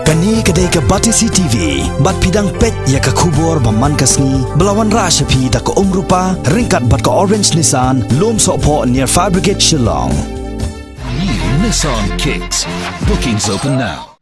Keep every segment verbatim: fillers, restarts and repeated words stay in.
Kane ka dei ka Batesi T V, bad phi dang peit ïa ka khubor ba man ka sngi, ba la wanrah sha phi da ka Umrupa, ryngkat bad ka Orange Nissan, Lumsohphoh near Fire Brigade Shillong. New Nissan Kicks. Bookings open now.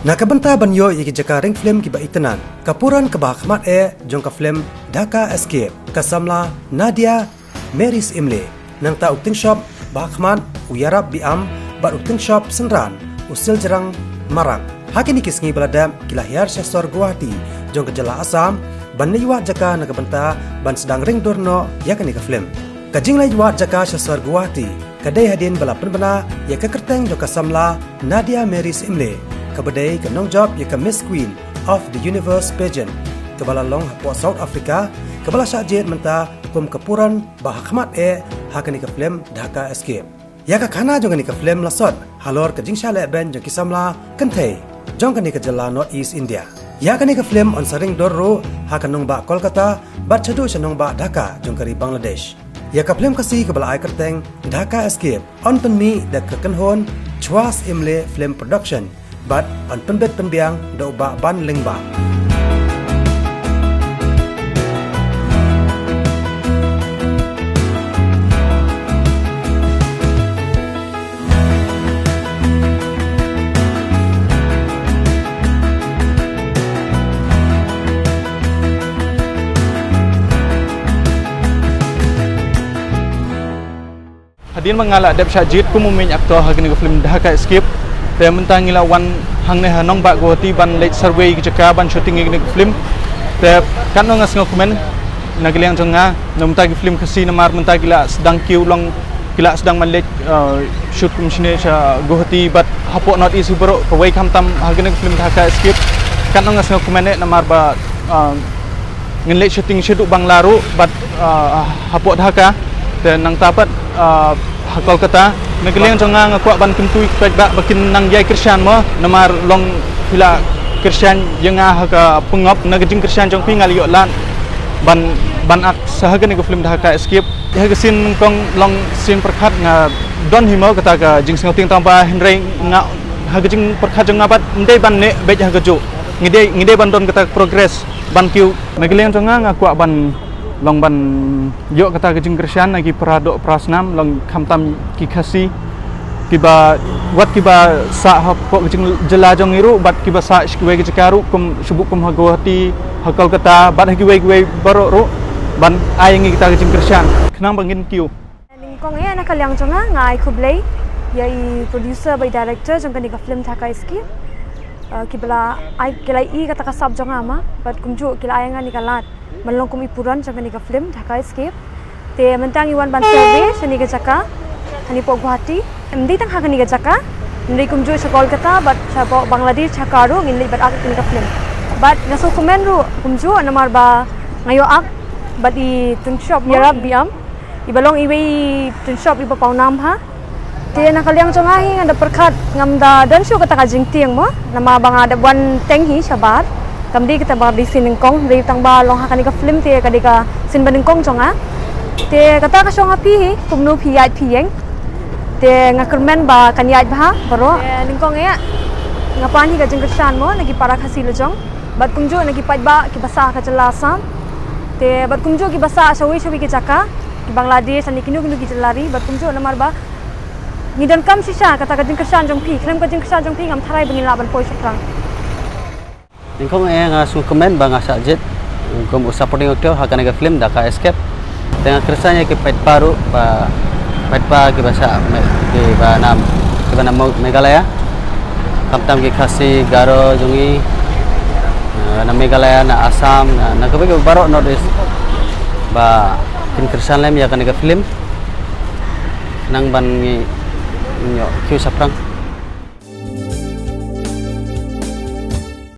Na ka bynta ban ïoh ïa ki jaka ring film kiba itynnad, ka puran kaba hakhmat eh jong ka film Dhaka Escape, ka samla Nadia Mary Syiemlieh, nangta u tyngshop ba hakhmat u Yarap Biam, bad u tyngshop synran u Siljrang Marak. Ha kine ki sngi ba la dep ki la hiar sha sor Guwahati jong ka jylla Assam ban leit wad jaka na ka bynta ban sdang ring dur noh ïa kane ka film. Ka jingleit wad jaka sha sor Guwahati ka dei hadien ba la pynbna ïa ka kyrteng jong ka samla Nadia Mary Syiemlieh, kaba dei ka nongjop ïa ka Miss Queen of the Universe Pageant, kaba la long hapoh South Africa, kaba la shah jied mynta kum ka puran ba hakhmat eh ha kane ka film Dhaka Escape. Ïa ka khana jong kane ka film la sot halor ka jingshah lehbeiñ jong ki samla kynthei jong kane ka jylla North East India. Ïa kane ka film yn sa ring dur ruh ha ka nongbah Kolkata bad shaduh sha nongbah Dhaka jong ka ri Bangladesh. Ïa ka film Khasi kaba la ai kyrteng Dhaka Escape yn pynmih da ka kynhun Chwa Syiemlieh Film Production bad yn pynbit pynbiang da u Bah Banlyngba. Hadien ba nga la dep shah jied kum u main actor ha kane ka film Dhaka Escape, te mynta ngi la wan hangne ha nongbah Guwahati ban leit survey ki jaka ban shooting ïa kane ka film. Te katno nga sngewkmen na ka liang jong nga, na mynta ki film Khasi namar mynta ki la sdang kiew long, ki la sdang ban leit, uh, shoot kum shane sha Guwahati bad hapoh North East baroh kawei, khamtam ha kane ka film Dhaka Escape. Katno nga sngewkmen eh namar ba, uh, ngin leit shooting shaduh Bangla ruh bad, uh, hapoh Dhaka, te nangta pat, uh, ha Kolkata. Na ka liang jong nga, nga kwah ban kyntu ïa ki paidbah ba kin nang ïai kyrshan mo, namar long phi la kyrshan ïa nga ha ka pynngop, na ka jingkyrshan jong phi nga la ïoh lad ban, ban act sha ha kane ka film Dhaka Escape. Ha ka sien nyngkong long sien pyrkhat nga don hi mo kata ka jingsngewtieng tang ba, hynrei nga, ha ka jingpyrkhat jong nga pat, ym dei ban neh beit ha kajuh. Ngi dei, ngi dei ban don kata ka progress ban kiew. Na ka liang jong nga, nga kwah ban long ban ïoh kata ka jingkyrshan na ki para doh para snam, long khamtam ki Khasi kiba, wat kiba sah hapoh ka jylla jong ngi ruh bad kiba sah sha kiwei ki jaka ruh, kum shu buh kum ha Guwahati, ha Kolkata bad ha kiwei kiwei baroh ruh, ban ai ngi kata ka jingkyrshan khnang ba ngin kiew. Nyngkong eh na ka liang jong nga, nga ai khublei ïa i producer bad i director jong kane ka film Dhaka Escape. Uh, kiba la ai, ki la ïohi ïa kata ka sap jong nga ma, bad kumjuh ki la ai ïa nga kane ka lad ban long kum i puran jong kane ka film Dhaka Escape. Te mynta ngi wan ban survey shane ka jaka, hangne hapoh Guwahati. Ym dei tang ha kane ka jaka, hynrei kumjuh sha Kolkata bad shapoh Bangladesh, sha Karo, ngin leit ban act ïa kane ka film. Bad nga sngewkmen ruh kumjuh namar ba nga ïoh act bad i tyngshop Yarap Biam, iba long iwei i tyngshop iba pawnam bha. Te na ka liang jong nga hi nga da pyrkhat ngam da don shuh kata ka jingtieng mo, namar ba nga da wan teng hi shabar. Kam dei kata ba dei sien nyngkong, dei tang ba long ha kane ka film te ka dei ka sien ba nyngkong jong nga. Te kata ka shong ha phi hi, kumno phi ïaid phi ïeng. Te nga kyrmen ba kan ïaid bha baroh. Te nyngkong eh nga pan hi ka jingkyrshan mo na ki para Khasi la jong, bad kumjuh na ki paidbah kiba sah ha ka jylla Assam. Te bad kumjuh kiba sah shawei shawei ki jaka, ki Bangladesh, lane kino kino ki jylla ri, bad kumjuh namar ba ngi donkam shisha kata ka jingkyrshan jong phi, khlem ka jingkyrshan jong phi ngam tharai ba ngin lah ban poi shaphrang. Nyngkong eh nga sngewkmen ba nga shah jied kum u supporting actor ha kane ka film Dhaka Escape. Te nga kyrshan ïa ki paidbah ruh, ba paidbah kiba sah me-, kiba na, kiba na Mo-, Meghalaya. Khamtam ki Khasi, Garo jong ngi, eh, na Meghalaya, na Assam, na, na kaba baroh North East. Ba kin kyrshan lem ïa kane ka film. Nang ban ngi ïoh kiew shaphrang.